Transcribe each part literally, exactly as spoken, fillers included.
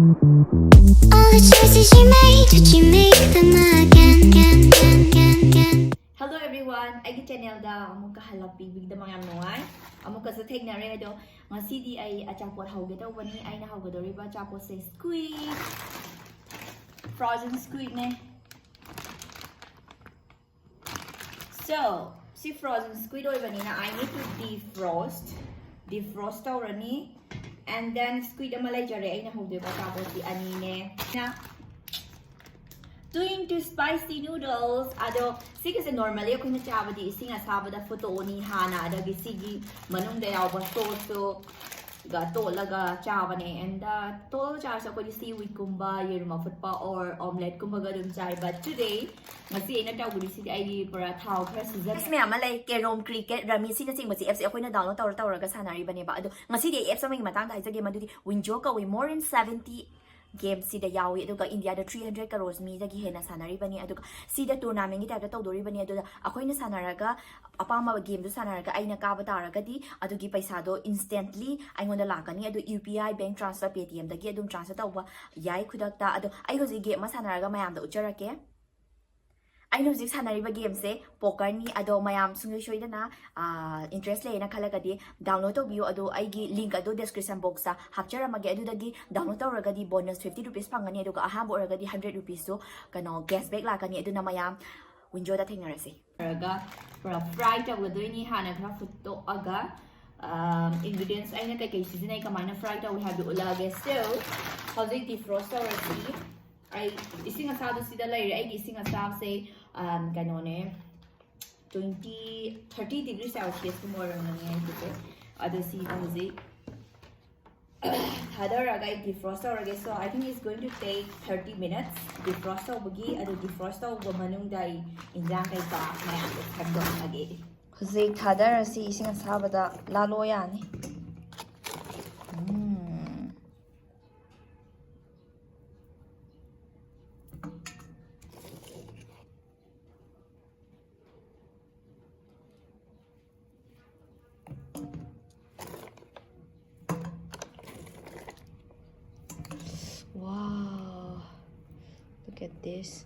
All the choices you made, did you make them again? Again, again, again, again. Hello everyone, ꯑꯩꯒꯤ ꯆꯦꯅꯦꯜꯗ ꯑꯃꯨꯛꯀ ꯍꯜꯂꯛꯄꯤꯕꯒꯤꯗꯃꯛ ꯌꯥꯝ ꯅꯨꯡꯉꯥꯏ꯫ ꯑꯃꯨꯛꯀꯁꯨ ꯊꯦꯡꯅꯔꯦ꯫ ꯑꯗꯣ ꯉꯁꯤꯗꯤ ꯑꯩ ꯑꯆꯥꯄꯣꯠ ꯍꯧꯒꯦ ꯇꯧꯕꯅꯤ꯫ ꯑꯩꯅ ꯍꯧꯒꯗꯧꯔꯤꯕ ꯑꯆꯥꯄꯣꯠꯁꯦ squid, frozen squidꯅꯦ꯫ So, ꯁꯤ frozen squid ꯑꯣꯏꯕꯅꯤꯅ I need to defrost, defrost ꯇꯧꯔꯅꯤ꯫ And then squid ꯑꯃ ꯂꯩꯖꯔꯦ ꯑꯩꯅ ꯍꯧꯗꯣꯏꯕ ꯑꯆꯥꯄꯣꯠꯁꯤ ꯑꯅꯤꯅꯦ꯫ Two into spicy noodles꯫ ꯑꯗꯣ ꯁꯤꯒꯤꯁꯦ normally ꯑꯩꯈꯣꯏꯅ ꯆꯥꯕꯗꯤ ꯏꯁꯤꯡ ꯑꯁꯥꯕꯗ ꯐꯨꯠꯇꯣꯛꯑꯅꯤ ꯍꯥꯟꯅ, ꯑꯗꯒꯤ ꯁꯤꯒꯤ ꯃꯅꯨꯡꯗ ꯌꯥꯎꯕ sauceꯇꯣ ꯒ ꯇꯣꯠꯂꯒ ꯆꯥꯕꯅꯦ꯫ And ꯇꯣꯠꯂꯒ ꯆꯥꯔꯁꯨ ꯑꯩꯈꯣꯏꯗꯤ seaweedꯀꯨꯝꯕ, ꯌꯦꯔꯨꯝ ꯑꯐꯨꯠꯄ or omelette ꯀꯨꯝꯕꯒ ꯑꯗꯨꯝ ꯆꯥꯏ꯫ But today, ꯉꯁꯤ ꯑꯩꯅ ꯇꯧꯒꯗꯣꯏꯁꯤꯗꯤ ꯑꯩꯒꯤ ꯄꯨꯔꯥ ꯊꯥꯎ ꯈꯔ ꯁꯤꯖꯟ apps ꯃꯌꯥꯝ ꯑꯃ ꯂꯩ꯫ Carrom, Cricket, Rummy, ꯁꯤꯅꯆꯤꯡꯕꯁꯤ apps ꯑꯩꯈꯣꯏꯅ download ꯇꯧꯔ ꯇꯧꯔꯒ ꯁꯥꯟꯅꯔꯤꯕꯅꯦꯕ꯫ ꯑꯗꯣ ꯉꯁꯤꯗꯤ ꯑꯩ apps ꯑꯃꯒꯤ ꯃꯇꯥꯡꯗ ꯍꯥꯏꯖꯒꯦ, ꯃꯗꯨꯗꯤ Winjo ꯀꯧꯏ꯫ More than seventy games ꯁꯤꯗ ꯌꯥꯎꯏ꯫ ꯑꯗꯨꯒ ꯏꯟꯗꯤꯌꯥꯗ three hundred crores ꯃꯤꯗꯒꯤ ꯍꯦꯟꯅ ꯁꯥꯟꯅꯔꯤꯕꯅꯤ꯫ ꯑꯗꯨꯒ ꯁꯤꯗ tournamentꯀꯤ typeꯇ ꯇꯧꯗꯣꯔꯤꯕꯅꯤ꯫ ꯑꯗꯨꯗ ꯑꯩꯈꯣꯏꯅ ꯁꯥꯟꯅꯔꯒ, ꯑꯄꯥꯝꯕ gameꯗꯨ ꯁꯥꯟꯅꯔꯒ ꯑꯩꯅ ꯀꯥꯕ ꯇꯥꯔꯒꯗꯤ ꯑꯗꯨꯒꯤ ꯄꯩꯁꯥꯗꯣ instantly ꯑꯩꯉꯣꯟꯗ ꯂꯥꯛꯀꯅꯤ꯫ ꯑꯗꯨ UPI, bank transfer, Paytmꯗꯒꯤ ꯑꯗꯨꯝ transfer ꯇꯧꯕ ꯌꯥꯏ ꯈꯨꯗꯛꯇ꯫ ꯑꯗꯣ ꯑꯩ ꯍꯧꯖꯤꯛ game ꯑꯃ ꯁꯥꯟꯅꯔꯒ ꯃꯌꯥꯝꯗ ꯎꯠꯆꯔꯛꯀꯦ꯫ ꯑꯩꯅ ꯍꯧꯖꯤꯛ ꯁꯥꯟꯅꯔꯤꯕ gameꯁꯦ pokerꯅꯤ꯫ ꯑꯗꯣ ꯃꯌꯥꯝ ꯁꯨꯡꯁꯣꯏ ꯁꯣꯏꯗꯅ, ꯑꯥ, interest ꯂꯩꯌꯦꯅ ꯈꯜꯂꯒꯗꯤ download ꯇꯧꯕꯤꯌꯨ꯫ ꯑꯗꯣ ꯑꯩꯒꯤ link ꯑꯗꯨ description boxꯇ ꯍꯥꯞꯆꯔꯝꯃꯒꯦ꯫ ꯑꯗꯨꯗꯒꯤ download ꯇꯧꯔꯒꯗꯤ bonus fifty rupees ꯐꯪꯒꯅꯤ꯫ ꯑꯗꯨꯒ ꯑꯍꯥꯟꯕ ꯑꯣꯏꯔꯒꯗꯤ hundred rupeesꯁꯨ, ꯀꯩꯅꯣ, cashback ꯂꯥꯛꯀꯅꯤ꯫ ꯑꯗꯨꯅ ꯃꯌꯥꯝ Winjoꯗ ꯊꯦꯡꯅꯔꯁꯤ꯫ ꯇꯧꯔꯒ ꯄꯨꯔꯥ fry ꯇꯧꯒꯗꯣꯏꯅꯤ꯫ ꯍꯥꯟꯅ ꯈꯔ ꯐꯨꯠꯇꯣꯛꯑꯒ, ꯑꯥ, ingredients ꯑꯩꯅ ꯀꯩꯀꯩ ꯁꯤꯖꯤꯟꯅꯩ, ꯀꯃꯥꯏꯅ fry ꯇꯧꯏ ꯍꯥꯏꯕꯗꯨ ꯎꯠꯂꯛꯑꯒꯦ꯫ So, ꯍꯧꯖꯤꯛ defrost ꯇꯧꯔꯁꯤ꯫ ꯑꯩ ꯏꯁꯤꯡ ꯑꯁꯥꯕꯁꯤꯗ ꯂꯩꯔꯦ꯫ ꯑꯩꯒꯤ ꯏꯁꯤꯡ ꯑꯁꯥꯕꯁꯦ, ꯑꯥ, ꯀꯩꯅꯣꯅꯦ, twenty, thirty degree Celsiusꯀꯨꯝꯕ ꯑꯣꯏꯔꯝꯒꯅꯤ ꯑꯩꯒꯤꯁꯦ꯫ ꯑꯗꯣ ꯁꯤꯗ ꯍꯧꯖꯤꯛ ꯊꯥꯗꯔꯒ ꯑꯩ defrost ꯇꯧꯔꯒꯦ꯫ So, I think it's going to take thirty minutes defrost ꯇꯧꯕꯒꯤ꯫ ꯑꯗꯨ defrost ꯇꯧꯕ ꯃꯅꯨꯡꯗ ꯑꯩ ꯏꯟꯖꯥꯡ ꯀꯩꯀꯥ ꯃꯌꯥꯝꯗꯣ ꯁꯦꯝꯗꯣꯛꯑꯒꯦ꯫ ꯍꯧꯖꯤꯛ ꯊꯥꯗꯔꯁꯤ ꯏꯁꯤꯡ ꯑꯁꯥꯕꯗ꯫ ꯂꯥꯂꯣ ꯌꯥꯅꯤ꯫ ꯎꯝ꯫ Get this.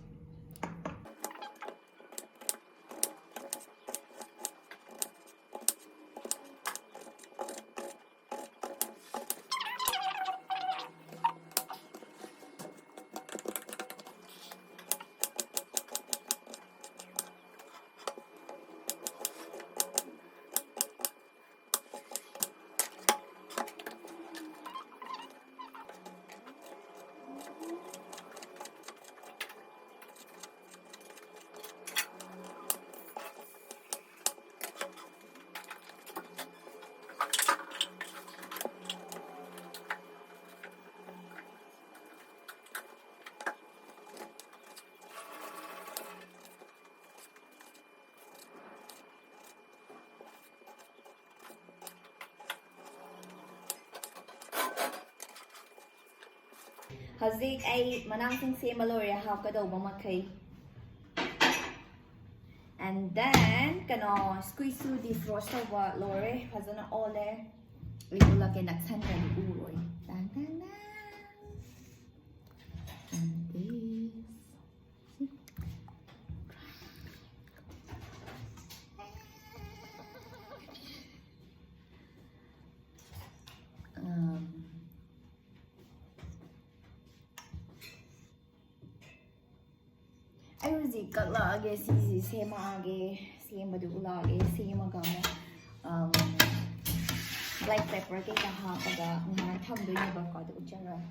ꯍꯧꯖꯤꯛ ꯑꯩ ꯃꯅꯥꯁꯤꯡ ꯁꯦꯝꯕ ꯂꯣꯏꯔꯦ, ꯍꯥꯞꯀꯗꯧꯕ ꯃꯈꯩ꯫ And then ꯀꯩꯅꯣ, squishꯁꯨ defrost ꯇꯧꯕ ꯂꯣꯏꯔꯦ, ꯐꯖꯅ ꯑꯣꯜꯂꯦ꯫ ꯑꯩ ꯎꯠꯂꯛꯀꯦ, ꯅꯛꯁꯟꯗ꯭ꯔꯗꯤ ꯎꯔꯣꯏ꯫ ꯇꯥꯡ ꯇꯥꯡ ꯇꯥꯡ꯫ And this. Um, ꯑꯩ ꯍꯧꯖꯤꯛ ꯀꯛꯂꯛꯑꯒꯦ, ꯁꯤꯁꯤ ꯁꯦꯝꯃꯛꯑꯒꯦ, ꯁꯦꯝꯕꯗꯨ ꯎꯠꯂꯛꯑꯒꯦ꯫ ꯁꯦꯝꯃꯒ ꯑꯃꯨꯛ, um, black pepper ꯀꯩꯀꯥ ꯍꯥꯞꯄꯒ ꯉꯥꯏꯍꯥꯛ ꯊꯝꯗꯣꯏꯅꯦꯕꯀꯣ, ꯑꯗꯨ ꯎꯠꯆꯔꯛꯑꯒꯦ꯫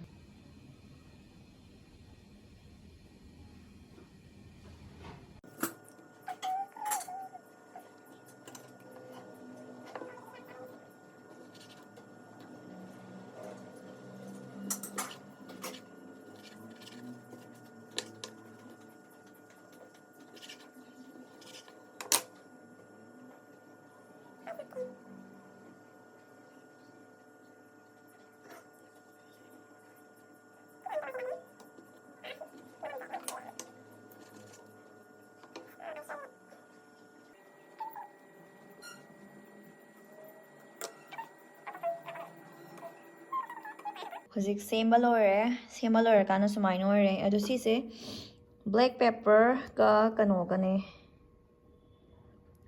ꯍꯧꯖꯤꯛ ꯁꯦꯝꯕ ꯂꯣꯏꯔꯦ꯫ ꯁꯦꯝꯕ ꯂꯣꯏꯔꯀꯥꯟꯗ ꯁꯨꯃꯥꯏꯅ ꯑꯣꯏꯔꯦ꯫ ꯑꯗꯣ ꯁꯤꯁꯦ black pepperꯒ ꯀꯩꯅꯣꯒꯅꯦ,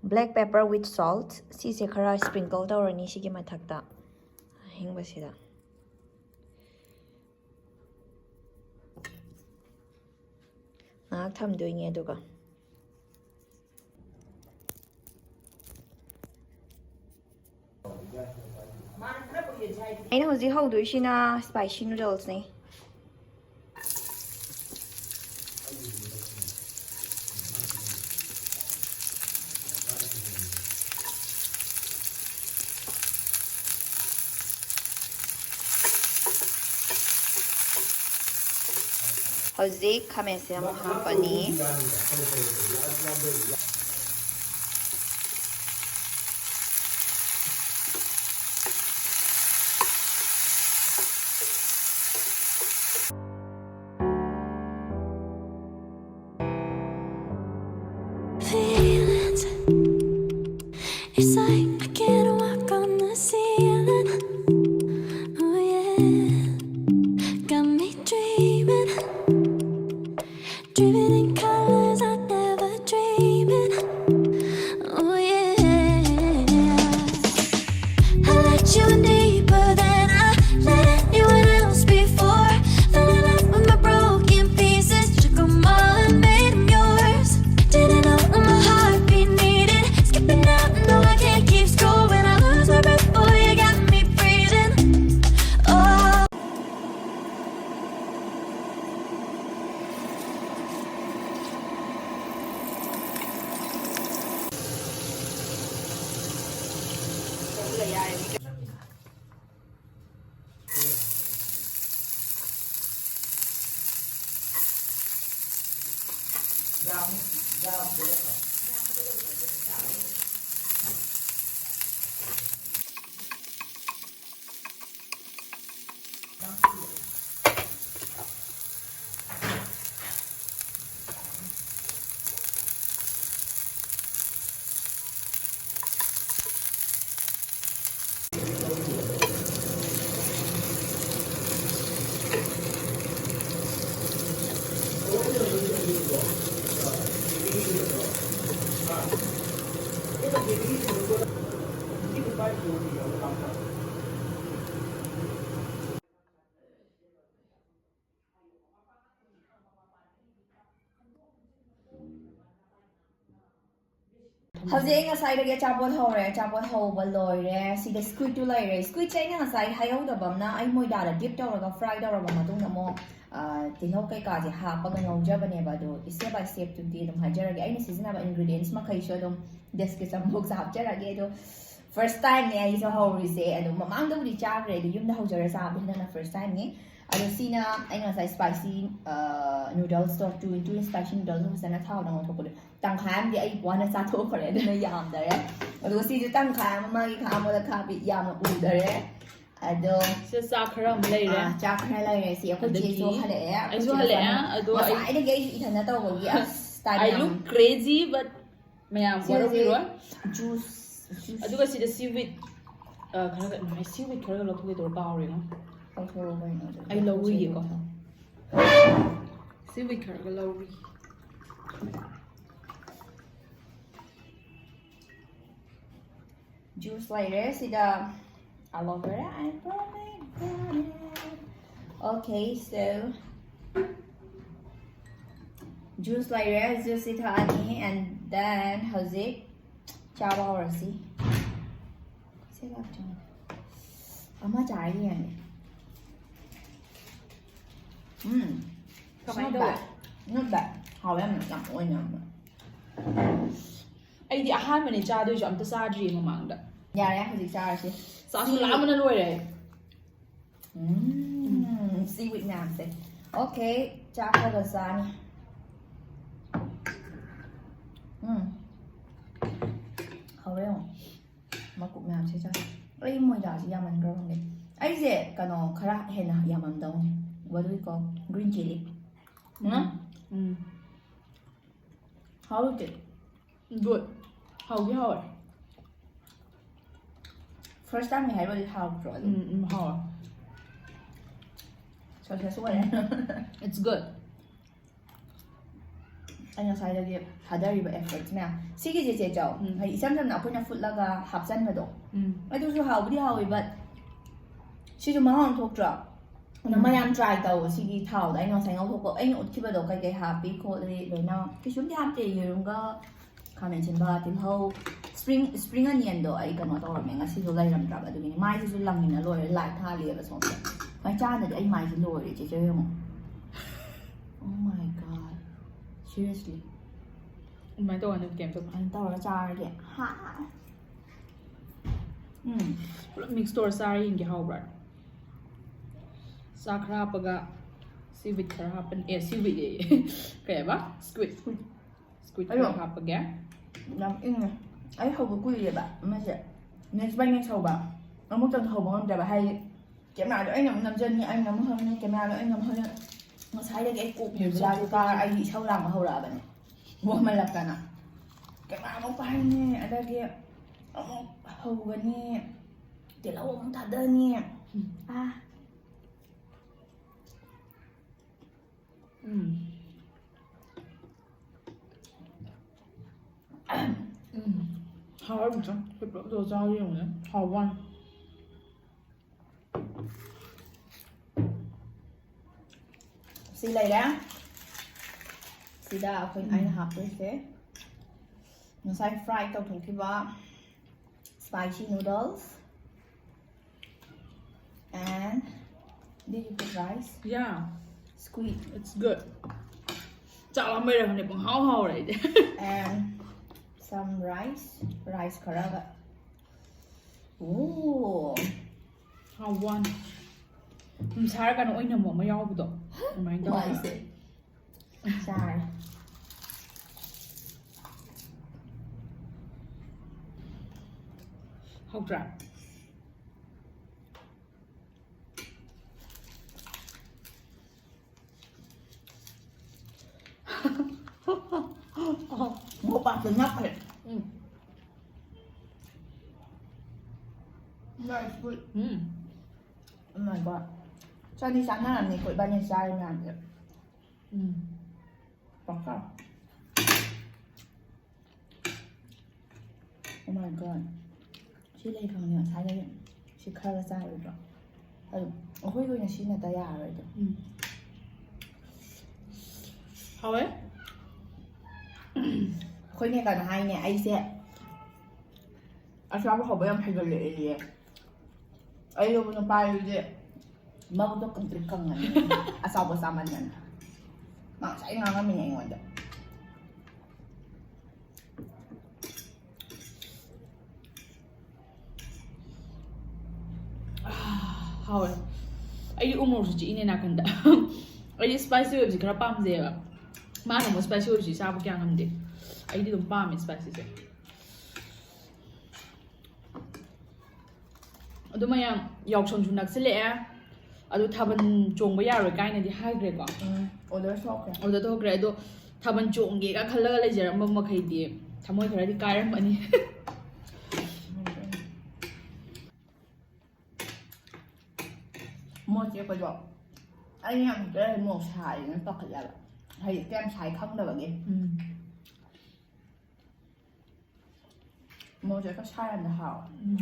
black pepper with salt꯫ ꯁꯤꯁꯦ ꯈꯔ sprinkle ꯇꯧꯔꯅꯤ ꯁꯤꯒꯤ ꯃꯊꯛꯇ, ꯑꯍꯤꯡꯕꯁꯤꯗ꯫ ꯉꯥꯏꯍꯥꯛ ꯊꯝꯗꯣꯏꯅꯦ꯫ ꯑꯗꯨꯒ ꯑꯩꯅ ꯍꯧꯖꯤꯛ ꯍꯧꯗꯣꯏꯁꯤꯅ spicy noodlesꯅꯦ꯫ ꯍꯧꯖꯤꯛ ꯈꯥꯃꯦꯟꯁꯦ ꯑꯃꯨꯛ ꯍꯥꯞꯄꯅꯤ꯫ Feelings. It's like I can't walk on the ceiling. Oh yeah, got me dreaming, dreaming in colors I never dream in. Oh yeah, I let you in deeper than I let anyone else before. Fell in love with my broken pieces, took 'em all and made 'em yours. Didn't know what my heart be needing. Skipping out, no, I can't keep score. When I lose my breath, boy, you got me breathing. Oh. ꯍꯧꯖꯤꯛ ꯑꯩ ꯉꯁꯥꯏꯗꯒꯤ ꯑꯆꯥꯄꯣꯠ ꯍꯧꯔꯦ, ꯑꯆꯥꯄꯣꯠ ꯍꯧꯕ ꯂꯣꯏꯔꯦ꯫ ꯁꯤꯗ squid two ꯂꯩꯔꯦ꯫ Squid ꯁꯦ ꯑꯩꯅ ꯉꯁꯥꯏ ꯍꯥꯏꯍꯧꯗꯕ ꯑꯃꯅ, ꯑꯩ ꯃꯣꯏꯗꯥꯗ dip ꯇꯧꯔꯒ fry ꯇꯧꯔꯕ ꯃꯇꯨꯡꯗ ꯑꯃꯨꯛ, ꯑ, ꯇꯤꯜꯍꯧ ꯀꯩꯀꯥꯁꯦ ꯍꯥꯞꯄꯒ ꯉꯧꯖꯕꯅꯦꯕ꯫ ꯑꯗꯣ step by step ꯇꯨꯗꯤ ꯑꯗꯨꯝ ꯍꯥꯏꯖꯔꯒꯦ꯫ ꯑꯩꯅ ꯁꯤꯖꯤꯟꯅꯕ ingredients ꯃꯈꯩꯁꯨ ꯑꯗꯨꯝ description box ꯇ ꯍꯥꯞꯆꯔꯒꯦ꯫ ꯑꯗꯣ first time ꯅꯦ ꯑꯩꯁꯨ ꯍꯧꯔꯤꯁꯦ꯫ ꯑꯗꯣ ꯃꯃꯥꯡꯗꯕꯨꯗꯤ ꯆꯥꯈ꯭ꯔꯦ, ꯑꯗꯣ ꯌꯨꯝꯗ ꯍꯧꯖꯔ ꯆꯥꯕꯗꯤ ꯍꯟꯗꯛꯅ first time ꯅꯤ꯫ ꯑꯗꯣ ꯁꯤꯅ ꯑꯩ ꯉꯁꯥꯏ spicy, ꯑ, noodles to, two in two spicy noodles ꯗꯣ ꯐꯖꯅ ꯊꯥꯎꯗ ꯉꯧꯊꯣꯛꯄꯗꯣ꯫ ꯇꯪꯈꯥꯏ ꯑꯃꯗꯤ ꯑꯩ ꯋꯥꯅ ꯆꯥꯊꯣꯛꯈ꯭ꯔꯦ, ꯑꯗꯨꯅ ꯌꯥꯝꯗꯔꯦ꯫ ꯑꯗꯨꯒ ꯁꯤꯁꯨ ꯇꯪꯈꯥꯏ ꯑꯃ ꯃꯥꯒꯤ ꯈꯥꯡꯕꯗ ꯈꯥꯕꯤ ꯌꯥꯝꯅ ꯎꯗꯔꯦ꯫ ꯑꯗꯣ, ꯁꯤꯗ ꯆꯥꯛ ꯈꯔ ꯑꯃ ꯂꯩꯔꯦ꯫ ꯑꯥ, ꯆꯥꯛ ꯈꯔ ꯂꯩꯔꯦ꯫ ꯁꯤ ꯑꯩꯈꯣꯏ ꯑꯗꯒꯤ ꯆꯦꯁꯨ ꯍꯜꯂꯛꯑꯦ꯫ ꯑꯩꯈꯣꯏ ꯑꯩꯁꯨ ꯆꯦꯁꯨ ꯍꯜꯂꯛꯑꯦ, ꯍꯜꯂꯛꯑꯦ꯫ ꯑꯗꯣ ꯑꯩ ꯉꯁꯥꯏꯗꯒꯤ ꯑꯩꯁꯨ ꯏꯊꯟꯗ ꯇꯧꯕꯒꯤ ꯑꯁ, time I ꯌꯥꯝ look crazy, but ꯃꯌꯥꯝ ꯁꯤ ꯍꯧꯖꯤꯛ ꯋꯥꯔꯧꯕꯤꯔꯣꯏ꯫ Juice, juice꯫ ꯑꯗꯨꯒ ꯁꯤꯗ seaweed, ꯑ, ꯈꯔꯒ, ꯅꯨꯡꯉꯥꯏ, seaweed ꯈꯔꯒ ꯂꯧꯊꯣꯛꯀꯦ ꯇꯧꯔ ꯀꯥꯎꯔꯦꯉꯣ꯫ ꯂꯧꯊꯣꯛꯑꯣ ꯀꯩꯅꯣ ꯑꯗꯨꯗꯤ꯫ ꯑꯩ ꯂꯧꯔꯨꯏꯒꯦꯀꯣ꯫ Seaweed ꯈꯔꯒ ꯂꯧꯔꯨꯏ꯫ Juice ꯂꯩꯔꯦ ꯁꯤꯗ꯫ Aloe vera and pomegranate. Okay, so juice ꯂꯩꯔꯦ, juice ꯁꯤ ꯊꯛꯑꯅꯤ, and then ꯍꯧꯖꯤꯛ ꯆꯥꯕ ꯍꯧꯔꯁꯤ꯫ ꯁꯤ ꯂꯥꯛꯇ꯭ꯔꯤꯉꯩꯗ ꯑꯃ ꯆꯥꯔ ꯌꯦꯡꯉꯦ꯫ ꯎꯝ꯫ ꯀꯃꯥꯏꯅ ꯇꯧꯋꯦ? Not bad. Not bad. ꯍꯥꯎꯋꯦ ꯌꯥꯝꯅ, ꯌꯥꯝ ꯑꯣꯏꯅ ꯌꯥꯝꯅ꯫ ꯑꯩꯗꯤ ꯑꯍꯥꯟꯕꯅꯦ ꯆꯥꯗꯣꯏꯁꯨ, ꯑꯝꯇ ꯆꯥꯗ꯭ꯔꯤꯌꯦ ꯃꯃꯥꯡꯗ꯫ ꯌꯥꯔꯦ, ꯍꯧꯖꯤꯛ ꯆꯥꯔꯁꯤ꯫ ꯆꯥꯛꯁꯨ ꯁꯤ ꯂꯥꯝꯕꯅ ꯂꯣꯏꯔꯦ꯫ ꯎꯝ, seaweed ꯃꯌꯥꯝꯁꯦ꯫ Okay, ꯆꯥꯛ ꯈꯔꯒ ꯆꯥꯅꯤ꯫ ꯎꯝ꯫ ꯍꯥꯎꯔꯦ ꯌꯦꯡꯉꯣ꯫ ꯃꯀꯨꯞ ꯃꯌꯥꯝꯁꯦ ꯆꯥ-, ꯑꯩ ꯃꯣꯏꯗꯥꯁꯤ ꯌꯥꯝꯃꯟꯈ꯭ꯔꯕ ꯈꯪꯗꯦ꯫ ꯑꯩꯁꯦ ꯀꯩꯅꯣ ꯈꯔ ꯍꯦꯟꯅ ꯌꯥꯝꯃꯝꯗꯧꯅꯦ꯫ What do we call? Green chili. ꯎꯝ? ꯎꯝ꯫ ꯍꯥꯎꯇꯦ꯫ Good. ꯍꯥꯎꯗꯤ ꯍꯥꯎꯋꯦ꯫ First time ꯅꯦ ꯍꯥꯏꯔꯨꯔꯗꯤ ꯍꯥꯎꯇ꯭ꯔꯣ ꯑꯗꯨꯝ? ꯎꯝ, ꯎꯝ, ꯍꯥꯎꯋꯦ꯫ Success ꯑꯣꯏꯔꯦ꯫ It's good. ꯑꯩ ꯉꯁꯥꯏꯗꯒꯤ ꯊꯥꯗꯔꯤꯕ efforts ꯃꯌꯥꯝ꯫ ꯁꯤꯒꯤꯁꯦ ꯆꯦ ꯆꯥꯎ, ꯎꯝ꯫ ꯍꯥꯏꯗꯤ ꯏꯆꯝ ꯆꯝꯅ ꯑꯩꯈꯣꯏꯅ ꯐꯨꯠꯂꯒ ꯍꯥꯞꯆꯟꯕꯗꯣ꯫ ꯎꯝ꯫ ꯑꯗꯨꯁꯨ ꯍꯥꯎꯕꯨꯗꯤ ꯍꯥꯎꯋꯤ, but ꯁꯤꯁꯨ ꯃꯍꯥꯎ ꯑꯃ ꯊꯣꯛꯇ꯭ꯔꯣ? ꯑꯗꯣ ꯎꯝ꯫ ꯃꯌꯥꯝ try ꯇꯧ ꯁꯤꯒꯤ ꯊꯥꯎꯗ꯫ ꯑꯩꯅ ꯉꯁꯥꯏ ꯉꯧꯊꯣꯛꯄ, ꯑꯩꯅ ꯎꯠꯈꯤꯕꯗꯣ ꯀꯩꯀꯩ ꯍꯥꯞꯄꯤ ꯈꯣꯠꯂꯤ ꯂꯣꯏꯅ꯫ ꯀꯩꯁꯨꯝꯗꯤ ꯍꯥꯞꯇꯦ, ꯌꯦꯔꯨꯝꯒ ꯈꯥꯃꯦꯟ ꯑꯁꯤꯟꯕ, ꯇꯤꯜꯍꯧ, spring spring onionꯗꯣ ꯑꯩ ꯀꯩꯅꯣ ꯇꯧꯔꯝꯃꯦ, ꯉꯁꯤꯗꯣ ꯂꯩꯔꯝꯗ꯭ꯔꯕ, ꯑꯗꯨꯒꯤꯅꯤ꯫ ꯃꯥꯏꯁꯤꯁꯨ ꯂꯪꯉꯤꯅ ꯂꯣꯏꯔꯦ, ꯂꯥꯏꯠ ꯊꯥꯜꯂꯤꯑꯕ ꯁꯣꯝꯗ꯫ ꯃꯩ ꯆꯥꯟꯗꯗꯤ ꯑꯩ ꯃꯥꯏꯁꯦ ꯂꯣꯏꯔꯦ, ꯆꯦꯆꯦ ꯌꯦꯡꯉꯣ꯫ Oh my God, seriously꯫ ꯑꯗꯨꯃꯥꯏꯅ ꯇꯧꯔ ꯅꯪ ꯀꯩꯝ ꯇꯧ꯫ ꯑꯗꯨꯃꯥꯏꯅ ꯇꯧꯔ ꯆꯥꯔꯒꯦ꯫ ꯍꯥ꯫ ꯎꯝ꯫ ꯄꯨꯂꯞ ꯃꯤꯛꯁ ꯇꯧꯔ ꯆꯥꯔ ꯌꯦꯡꯒꯦ, ꯍꯥꯎꯕ꯭ꯔꯥ? ꯆꯥꯛ ꯈꯔ ꯍꯥꯞꯄꯒ, ꯁꯤꯋꯤꯠ ꯈꯔ ꯍꯥꯞꯄꯅꯤ, ꯑꯦ, ꯁꯤꯋꯤꯠ ꯑꯦ꯫ ꯀꯩ ꯍꯥꯏꯕ? ꯁ꯭ꯀ꯭ꯋꯤꯠ꯫ ꯁ꯭ꯀ꯭ꯋꯤꯠ ꯈꯔ ꯑꯗꯣ ꯍꯥꯞꯄꯒꯦ꯫ ꯌꯥꯝ ꯏꯪꯉꯦ꯫ ꯑꯩ ꯍꯧꯕ ꯀꯨꯏꯔꯦꯕ ꯑꯃꯁꯦ꯫ Next by next ꯍꯧꯕ꯫ ꯑꯃꯨꯛꯇꯪ ꯍꯧꯕ ꯉꯝꯗ꯭ꯔꯕ ꯍꯥꯏꯗꯤ, ꯀꯦꯃꯦꯔꯥꯗꯣ ꯑꯩꯅ ꯑꯃꯨꯛ ꯅꯝꯖꯅꯤ, ꯑꯩꯅ ꯑꯃꯨꯛ ꯍꯧꯅꯤ, ꯀꯦꯃꯦꯔꯥꯗꯣ ꯑꯩꯅ ꯑꯃꯨꯛ ꯍꯧꯅꯤ꯫ ꯉꯁꯥꯏꯗꯒꯤ ꯑꯩ ꯀꯣꯛ ꯌꯨꯝ ꯕꯦꯕꯨꯂꯥꯁꯦ ꯀꯥꯔ, ꯑꯩꯒꯤ ꯏꯁꯧ ꯂꯥꯡꯕ ꯍꯧꯔꯛꯑꯕꯅꯦ꯫ ꯋꯥꯃꯜꯂꯛꯇꯅ꯫ ꯀꯦꯃꯦꯔꯥ ꯑꯃꯨꯛ ꯄꯥꯏꯔꯅꯤ, ꯑꯗꯒꯤ ꯑꯃꯨꯛ ꯍꯧꯒꯅꯤ, ꯇꯤꯜꯍꯧ ꯑꯃꯨꯛ ꯊꯥꯗꯅꯤ꯫ ꯑꯥ꯫ ꯎꯝ꯫ ꯎꯝ꯫ ꯍꯥꯎꯔꯝꯗ꯭ꯔꯥ? ꯁꯤ ꯄꯨꯂꯞ ꯇꯧꯔ ꯆꯥꯕ ꯌꯦꯡꯉꯨꯅꯦ꯫ ꯍꯥꯎꯕ ꯋꯥꯅꯤ꯫ ꯁꯤ ꯂꯩꯔꯦ꯫ ꯁꯤꯗ ꯑꯩꯈꯣꯏ, ꯑꯩꯅ ꯍꯥꯞꯇꯣꯏꯁꯦ ꯉꯁꯥꯏ fry ꯇꯧꯊꯣꯛꯈꯤꯕ spicy noodles and did you put rice? Yeah, Squid it's good. ꯆꯥꯛ ꯂꯥꯝꯕꯩꯔ ꯈꯪꯗꯦ, ꯄꯪꯍꯥꯎ ꯍꯥꯎꯔꯦ ꯑꯩꯗꯤ꯫ and some rice, rice ꯈꯔꯒ꯫ ꯑꯣ꯫ ꯍꯥꯎꯕ ꯋꯥꯅꯤ꯫ ꯎꯝ, ꯁꯥꯔ ꯀꯩꯅꯣ ꯑꯣꯏꯅꯝꯕ ꯑꯃ ꯌꯥꯎꯕꯗꯣ, ꯑꯗꯨꯃꯥꯏꯅ ꯇꯧꯋꯦ꯫ ꯃꯥꯏꯁꯦ꯫ ꯆꯥꯔꯦ꯫ ꯍꯥꯎꯇ꯭ꯔꯥ? ꯃꯣꯄꯥꯛꯇ ꯅꯞꯈ꯭ꯔꯦ꯫ ꯎꯝ꯫ Very good. Um. Oh my God. ꯆꯥꯅꯤ ꯆꯥꯅꯔꯝꯅꯤꯀꯣ ꯏꯕꯥꯅꯤ ꯆꯥꯔꯤ ꯃꯌꯥꯝꯁꯦ꯫ ꯎꯝ꯫ ꯄꯛꯀꯥ꯫ Oh my God. ꯁꯤ ꯂꯩ ꯈꯪꯉꯦ ꯉꯁꯥꯏꯗꯒꯤ꯫ ꯁꯤ ꯈꯔꯒ ꯆꯥꯔꯣꯏꯗ꯭ꯔꯣ? ꯑꯗꯨ ꯑꯩꯈꯣꯏꯒꯤ ꯑꯣꯏꯅ ꯁꯤꯖꯤꯟꯅꯗ ꯌꯥꯔꯔꯣꯏꯗꯣ꯫ ꯎꯝ꯫ ꯍꯥꯎꯋꯦ꯫ ꯑꯩꯈꯣꯏꯅꯦ ꯀꯩꯅꯣ ꯍꯥꯏꯅꯦ, ꯑꯩꯁꯦ ꯑꯆꯥꯕ ꯍꯧꯕ ꯌꯥꯝ ꯍꯩꯒꯠꯂꯛꯑꯦꯌꯦ꯫ ꯑꯩ ꯂꯧꯕ ꯅꯨꯄꯥꯗꯨꯗꯤ ꯃꯕꯨꯛꯇꯣ ꯀꯪꯇ꯭ꯔꯤꯛ ꯀꯪꯉꯅꯤ, ꯑꯆꯥꯄꯣꯠ ꯆꯥꯃꯟꯗꯅ꯫ ꯃꯥ ꯉꯁꯥꯏ ꯉꯥꯡꯉꯝꯃꯤꯅꯦ ꯑꯩꯉꯣꯟꯗ꯫ ꯍꯥꯎꯋꯦ꯫ ꯑꯩꯗꯤ ꯎꯃꯣꯔꯣꯛꯁꯨ ꯆꯤꯛꯏꯅꯦ ꯅꯥꯀꯟꯗ꯫ ꯑꯩꯗꯤ ꯁ꯭ꯄꯥꯏꯁꯤ ꯑꯣꯏꯕꯁꯤ ꯈꯔ ꯄꯥꯝꯖꯩꯌꯦꯕ꯫ ꯃꯥꯅ ꯑꯃꯨꯛ ꯁ꯭ꯄꯥꯏꯁꯤ ꯑꯣꯏꯕꯁꯤ ꯆꯥꯕ ꯀꯌꯥ ꯉꯝꯗꯦ꯫ ꯑꯩꯗꯤ ꯑꯗꯨꯝ ꯄꯥꯝꯃꯦ ꯁ꯭ꯄꯥꯏꯁꯤꯁꯦ꯫ ꯑꯗꯨ ꯃꯌꯥꯝ, ꯌꯥꯎꯁꯪꯁꯨ ꯅꯛꯁꯤꯜꯂꯛꯑꯦ꯫ ꯑꯗꯨ ꯊꯥꯕꯜ ꯆꯣꯡꯕ ꯌꯥꯔꯣꯏ ꯀꯥꯏꯅꯗꯤ ꯍꯥꯏꯈ꯭ꯔꯦꯀꯣ꯫ ꯎꯝ, order ꯊꯣꯛꯈ꯭ꯔꯦ꯫ Order ꯊꯣꯛꯈ꯭ꯔꯦ꯫ ꯑꯗꯣ ꯊꯥꯕꯜ ꯆꯣꯡꯒꯦꯒ ꯈꯜꯂꯒ ꯂꯩꯖꯔꯝꯕ ꯃꯈꯩꯗꯤ ꯊꯃꯣꯏ ꯈꯔꯗꯤ ꯀꯥꯏꯔꯝꯃꯅꯤ꯫ ꯃꯣꯏꯁꯦ ꯑꯩꯈꯣꯏꯗꯣ, ꯑꯩꯅ ꯌꯥꯝ ꯍꯦꯛꯇ ꯃꯣꯔꯣꯛ ꯁꯥꯏꯌꯦꯅ ꯄꯥꯈꯠꯂꯦꯕ꯫ ꯍꯥꯏꯗꯤ ꯀꯌꯥꯝ ꯁꯥꯏ ꯈꯪꯗꯕꯒꯤ꯫ ꯎꯝ꯫ ꯃꯣꯔꯣꯛꯁꯦ ꯈꯔ ꯁꯥꯔꯝꯗ ꯍꯥꯎꯋꯦ꯫ ꯎꯝ꯫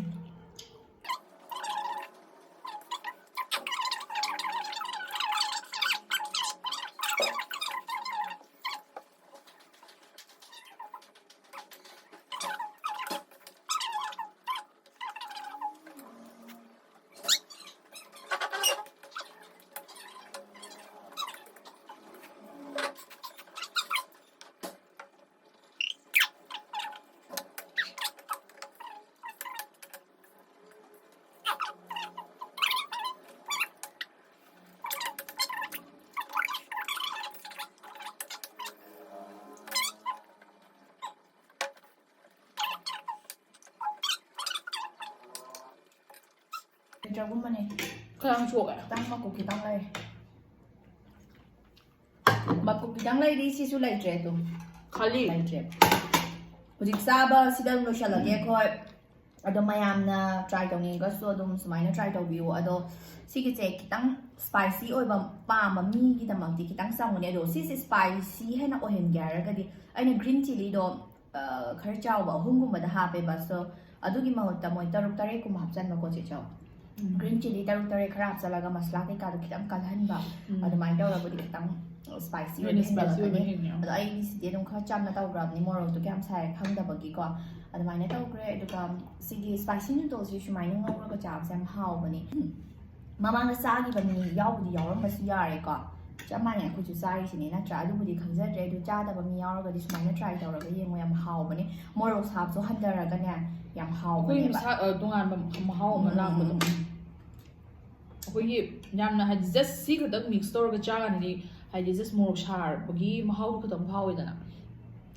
ꯂꯤꯇꯔꯒꯨꯝꯕꯅꯦ꯫ ꯈꯔ ꯌꯥꯝ ꯁꯣꯛꯑꯦ꯫ ꯈꯤꯇꯪ ꯃꯀꯨꯞ ꯈꯤꯇꯪ ꯂꯩ꯫ ꯃꯀꯨꯞ ꯈꯤꯇꯪ ꯂꯩꯔꯤ, ꯁꯤꯁꯨ ꯂꯩꯇ꯭ꯔꯦ ꯑꯗꯨꯝ꯫ ꯈꯥꯂꯤ꯫ ꯂꯩꯇ꯭ꯔꯦ꯫ ꯍꯧꯖꯤꯛ ꯆꯥꯕ ꯁꯤꯗ ꯑꯗꯨꯝ ꯂꯣꯏꯁꯤꯜꯂꯒꯦ ꯑꯩꯈꯣꯏ꯫ ꯑꯗꯣ ꯃꯌꯥꯝꯅ try ꯇꯧꯅꯤꯡꯉꯒꯁꯨ ꯑꯗꯨꯝ ꯁꯨꯃꯥꯏꯅ try ꯇꯧꯕꯤꯌꯨ꯫ ꯑꯗꯣ ꯁꯤꯒꯤꯁꯦ ꯈꯤꯇꯪ spicy ꯑꯣꯏꯕ ꯄꯥꯝꯕ ꯃꯤꯒꯤꯗꯃꯛꯇꯤ ꯈꯤꯇꯪ ꯆꯪꯕꯅꯦ꯫ ꯑꯗꯣ ꯁꯤꯁꯦ spicy ꯍꯦꯟꯅ ꯑꯣꯏꯍꯟꯒꯦ ꯍꯥꯏꯔꯒꯗꯤ ꯑꯩꯅ green chilliꯗꯣ, ꯑ, ꯈꯔ ꯆꯥꯎꯕ ꯑꯍꯨꯝꯒꯨꯝꯕꯗ ꯍꯥꯞꯄꯦꯕ꯫ So ꯑꯗꯨꯒꯤ ꯃꯍꯨꯠꯇ ꯃꯣꯏ ꯇꯔꯨꯛ ꯇꯔꯦꯠꯀꯨꯝꯕ ꯍꯥꯞꯆꯟꯕꯀꯣ, ꯆꯦ ꯆꯥꯎ꯫ ꯒ꯭ꯔꯤꯟ ꯆꯤꯂꯤ ꯇꯔꯨꯛ ꯇꯔꯦꯠ ꯈꯔ ꯍꯥꯞꯆꯤꯜꯂꯒ ꯃꯁꯂꯥ ꯀꯩꯀꯥꯗꯣ ꯈꯤꯇꯪ ꯀꯜꯍꯟꯕ, ꯎꯝ꯫ ꯑꯗꯨꯃꯥꯏꯅ ꯇꯧꯔꯕꯨꯗꯤ ꯈꯤꯇꯪ ꯁ꯭ꯄꯥꯏꯁꯤ ꯍꯦꯟꯅ spicy ꯑꯣꯏꯕ ꯍꯦꯟꯅ ꯌꯥꯎ- ꯑꯗꯣ ꯑꯩꯗꯤ ꯁꯤꯗꯤ ꯑꯗꯨꯝ ꯈꯔ ꯆꯝꯅ ꯇꯧꯈ꯭ꯔꯕꯅꯤ, ꯃꯣꯔꯣꯛꯇꯣ ꯀꯌꯥꯝ ꯁꯥꯏ ꯈꯪꯗꯕꯒꯤꯀꯣ꯫ ꯑꯗꯨꯃꯥꯏꯅ ꯇꯧꯈ꯭ꯔꯦ꯫ ꯑꯗꯨꯒ ꯁꯤꯒꯤ ꯁ꯭ꯄꯥꯏꯁꯤ ꯅꯨꯗꯜꯁꯤ ꯁꯨꯃꯥꯏꯅ ꯉꯧꯔꯒ ꯆꯥꯕꯁꯦ ꯌꯥꯝ ꯍꯥꯎꯕꯅꯤ꯫ ꯎꯝ꯫ ꯃꯃꯥꯡꯗ ꯆꯥꯈꯤꯕ ꯃꯤ ꯌꯥꯎꯕꯨꯗꯤ ꯌꯥꯎꯔꯝꯕꯁꯨ ꯌꯥꯔꯦꯀꯣ꯫ ꯆꯞ ꯃꯥꯟꯅꯩ, ꯑꯩꯈꯣꯏꯁꯨ ꯆꯥꯔꯤꯁꯤꯅꯤ ꯅꯠꯇ꯭ꯔꯥ? ꯑꯗꯨꯕꯨꯗꯤ ꯈꯪꯖꯗ꯭ꯔꯦ꯫ ꯑꯗꯨ ꯆꯥꯗꯕ ꯃꯤ ꯌꯥꯎꯔꯒꯗꯤ ꯁꯨꯃꯥꯏꯅ try ꯇꯧꯔꯒ ꯌꯦꯡꯉꯣ, ꯌꯥꯝ ꯍꯥꯎꯕꯅꯤ꯫ ꯃꯣꯔꯣꯛ ꯁꯥꯕꯁꯨ ꯍꯟꯊꯔꯒꯅꯦ, ꯌꯥꯝ ꯑꯩꯈꯣꯏ ꯍꯥꯎꯕꯅꯦꯕ꯫ ꯃꯁꯥ ꯑ, ꯇꯣꯉꯥꯟꯕ ꯃꯍꯥꯎ ꯑꯃ ꯎꯝ, ꯂꯥꯛꯄꯗꯣ꯫ ꯎꯝ, ꯎꯝ. ꯑꯩꯈꯣꯏꯒꯤ ꯌꯥꯝꯅ ꯍꯥꯏꯗꯤ just ꯁꯤ ꯈꯛꯇꯪ mix ꯇꯧꯔꯒ ꯆꯥꯀꯥꯟꯗꯗꯤ ꯍꯥꯏꯗꯤ just ꯃꯣꯔꯣꯛ ꯁꯥꯕꯒꯤ ꯃꯍꯥꯎꯗꯣ ꯈꯛꯇꯪ ꯐꯥꯎꯋꯦꯗꯅ꯫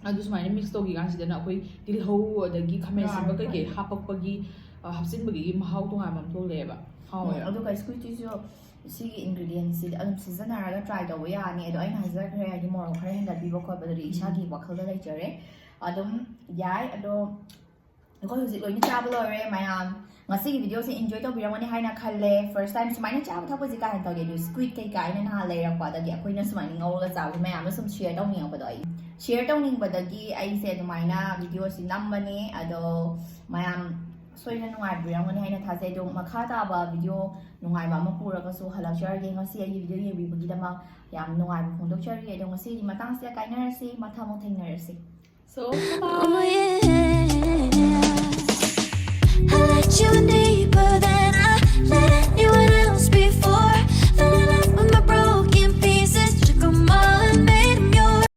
ꯑꯗꯨ ꯁꯨꯃꯥꯏꯅ mix ꯇꯧꯈꯤ ꯀꯥꯟꯁꯤꯗꯅ ꯑꯩꯈꯣꯏ ꯇꯤꯜꯍꯧ ꯑꯗꯒꯤ ꯈꯥꯃꯦꯟ ꯑꯁꯤꯟꯕ ꯌꯥꯔꯦ, ꯀꯩꯀꯩ ꯐꯔꯦ꯫ ꯍꯥꯞꯄꯛꯄꯒꯤ ꯑ, ꯍꯥꯞꯆꯤꯟꯕꯒꯤ ꯃꯍꯥꯎ ꯇꯣꯉꯥꯟꯕ ꯑꯃ ꯊꯣꯛꯂꯛꯑꯦꯕ꯫ ꯍꯥꯎꯋꯦ꯫ ꯎꯝ, ꯑꯗꯨꯒ squid ꯁꯤꯁꯨ ꯁꯤꯒꯤ ingredients ꯁꯤ ꯑꯗꯨꯝ ꯁꯤꯖꯤꯟꯅꯔꯒ try ꯇꯧꯕ ꯌꯥꯅꯤ꯫ ꯑꯗꯣ ꯑꯩꯅ ꯍꯥꯏꯖꯈ꯭ꯔꯦ, ꯍꯥꯏꯗꯤ ꯃꯣꯔꯣꯛ ꯈꯔ ꯍꯦꯟꯒꯠꯄꯤꯕ ꯈꯣꯠꯄꯗꯨꯗꯤ ꯏꯁꯥꯒꯤ ꯋꯥꯈꯜꯗ ꯂꯩꯖꯔꯦ꯫ ꯑꯗꯨꯝ ꯌꯥꯏ꯫ ꯑꯗꯣ ꯑꯩꯈꯣꯏ ꯍꯧꯖꯤꯛ ꯂꯣꯏꯅ ꯆꯥꯕ ꯂꯣꯏꯔꯦ ꯃꯌꯥꯝ꯫ ꯉꯁꯤꯒꯤ video ꯁꯦ enjoy ꯇꯧꯕꯤꯔꯝꯒꯅꯤ ꯍꯥꯏꯅ ꯈꯜꯂꯦ꯫ First time ꯁꯨꯃꯥꯏꯅ ꯆꯥꯕ ꯊꯛꯄꯁꯦ ꯀꯥ ꯍꯦꯟꯅ ꯇꯧꯗꯦ, ꯑꯗꯨ squid ꯀꯩꯀꯥ ꯑꯩꯅ ꯅꯍꯥꯟ ꯂꯩꯔꯛꯄ, ꯑꯗꯒꯤ ꯑꯩꯈꯣꯏꯅ ꯁꯨꯃꯥꯏꯅ ꯉꯧꯔꯒ ꯆꯥꯕꯁꯦ ꯃꯌꯥꯝꯅ ꯁꯨꯝ share ꯇꯧꯅꯤꯡꯉꯛꯄꯗꯣ, ꯑꯩ share ꯇꯧꯅꯤꯡꯕꯗꯒꯤ ꯑꯩꯁꯦ ꯑꯗꯨꯃꯥꯏꯅ video ꯁꯤ ꯅꯝꯕꯅꯦ꯫ ꯑꯗꯣ ꯃꯌꯥꯝ ꯁꯣꯏꯗꯅ ꯅꯨꯡꯉꯥꯏꯕꯤꯔꯝꯒꯅꯤ ꯍꯥꯏꯅ ꯊꯥꯖꯩ꯫ ꯑꯗꯣ ꯃꯈꯥ ꯇꯥꯕ video ꯅꯨꯡꯉꯥꯏꯕ ꯑꯃ ꯄꯨꯔꯒꯁꯨ ꯍꯜꯂꯛꯆꯔꯒꯦ꯫ ꯉꯁꯤ ꯑꯩꯒꯤ video ꯌꯦꯡꯕꯤꯕꯒꯤꯗꯃꯛ ꯌꯥꯝ ꯅꯨꯡꯉꯥꯏꯕ ꯐꯣꯡꯗꯣꯛꯆꯔꯤ꯫ ꯑꯗꯣ ꯉꯁꯤꯒꯤ ꯃꯇꯥꯡꯁꯤꯗ ꯀꯥꯏꯅꯔꯁꯤ, ꯃꯊꯪ ꯑꯃꯨꯛ ꯊꯦꯡꯅꯔꯁꯤ꯫ So, Oh yeah. I let you in the